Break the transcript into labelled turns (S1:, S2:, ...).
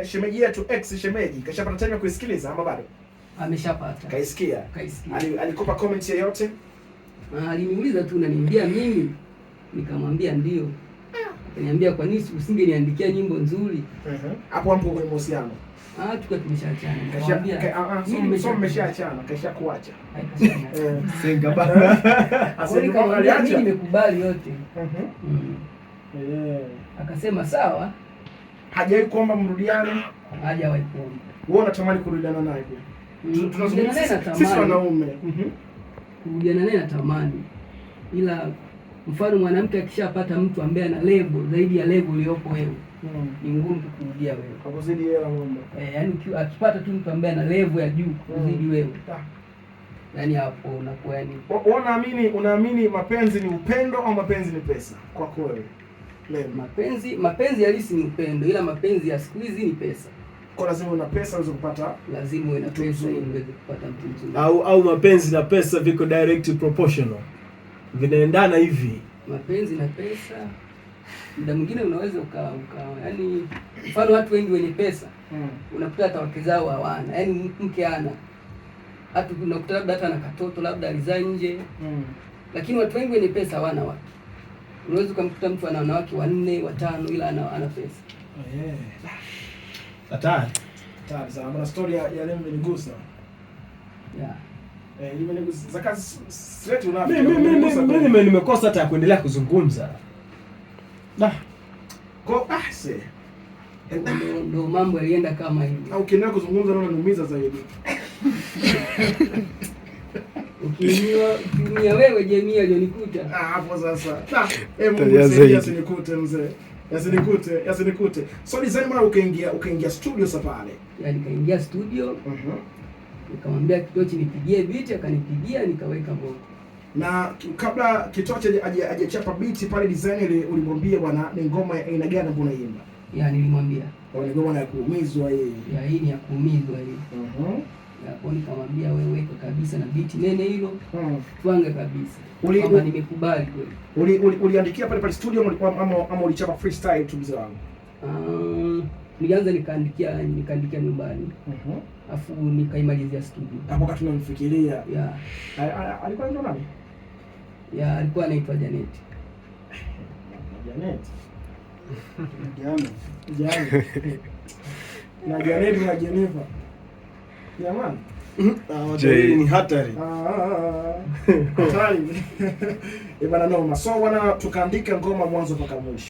S1: Shemeji yetu, ex shemeji, kashapata time ya kuisikiliza ama bado?
S2: Ameshapata.
S1: Kaisikia?
S2: Kaisikia.
S1: Alikupa comment yoyote?
S2: Ah, aliniuliza tu, unaniambia mimi? Nikamwambia ndio. Akaniambia, kwa nini usingeniandikia nyimbo nzuri?
S1: Hapo hapo kwenye mahusiano.
S2: Ah, tukiwa tumeshaachana.
S1: Kasha
S2: Nikamwambia
S1: ah,
S2: mimi
S1: so mmeshaachana, kasha kuacha.
S2: Kashaachana.
S3: Senga bana.
S2: Kwa hiyo nikamwambia mimi nimekubali yote. Akasema sawa.
S1: Hajawahi kuomba mrudiane?
S2: Hajawahi kuomba.
S1: Wewe unatamani kurudiana naye pia?
S2: Kurudiana
S1: Tunazungumza
S2: naye
S1: sisi
S2: natamani.
S1: wanaume.
S2: Kurudiana naye natamani, ila mfano mwanamke akishapata mtu ambaye ana level zaidi ya level uliyopo wewe, ni ngumu kukurudia wewe.
S1: Kwa kuzidi hela ng'ombe.
S2: Eh, yaani akipata tu mtu ambaye ana level ya juu kuzidi wewe, yaani hapo unakuwa yani.
S1: Wewe unaamini mapenzi ni upendo au mapenzi ni pesa kwako wewe? Leo.
S2: Mapenzi halisi ni upendo, ila mapenzi ya siku hizi ni pesa.
S1: Kwa lazima una pesa uweze kupata
S2: Lazima uwe na
S1: mtu
S2: pesa
S1: mzuri.
S2: ili uweze kupata mtu mzuri.
S3: Au mapenzi na pesa viko direct proportional. Vinaendana hivi.
S2: Mapenzi na pesa muda mwingine unaweza uka yani, mfano watu wengi wenye pesa unakuta hata wake zao hawana, yaani mke hana, hata unakuta labda hata na katoto labda alizaa nje, lakini watu wengi wenye pesa hawana wake. Unaweza ukamkuta mtu ana wanawake wanne watano, ila ana pesa.
S1: Oh, yeah.
S3: Hatari.
S1: Hatari sana. Bwana, story ya leo imenigusa.
S2: Yeah.
S1: Eh, imenigusa. Zaka straight unafiki.
S3: Mimi mimi nimekosa hata ya kuendelea kuzungumza.
S1: Nah. Kwa ah se.
S2: Ndo mambo yalienda kama hivyo.
S1: Au ukiendelea kuzungumza naona niumiza zaidi.
S2: Ukiumia wewe, je, mimi alionikuta?
S1: Ah, hapo sasa. Ah, eh, Mungu
S4: Tabia
S1: nisaidie
S4: zaidi.
S1: asinikute mzee. Yasinikute, yasinikute. So design bwana, ukaingia studio sasa pale.
S2: Ya, nikaingia studio, nikamwambia Kitochi nipigie beat, akanipigia, nikaweka vocal.
S1: Na kabla Kitochi hajachapa beat pale, design ile ulimwambia bwana ni ngoma ya aina gani ambayo unaimba?
S2: Ya, nilimwambia.
S1: Kwa ni ngoma ya kuumizwa hii.
S2: Ya, hii ni ya kuumizwa hii. Ya, kwa nikamwambia wewe weka kabisa na beat nene hilo, twange kabisa. Kwamba nimekubali kweli.
S1: Uliandikia pale pale studio ama ulichapa freestyle tu, mzee wangu?
S2: Nilianza nikaandikia nyumbani. Afu nikaimalizia studio.
S1: Hapo wakati unamfikiria.
S2: Ya.
S1: Alikuwa anaitwa nani?
S2: Ya, alikuwa anaitwa Janet.
S1: Janet.
S4: Jana.
S1: Janet. Na Janet na Jennifer. Jamani.
S3: Ah, watu wawili ni hatari.
S1: Ah, hatari. Eh, bana, noma. So bwana, tukaandika ngoma mwanzo mpaka mwisho.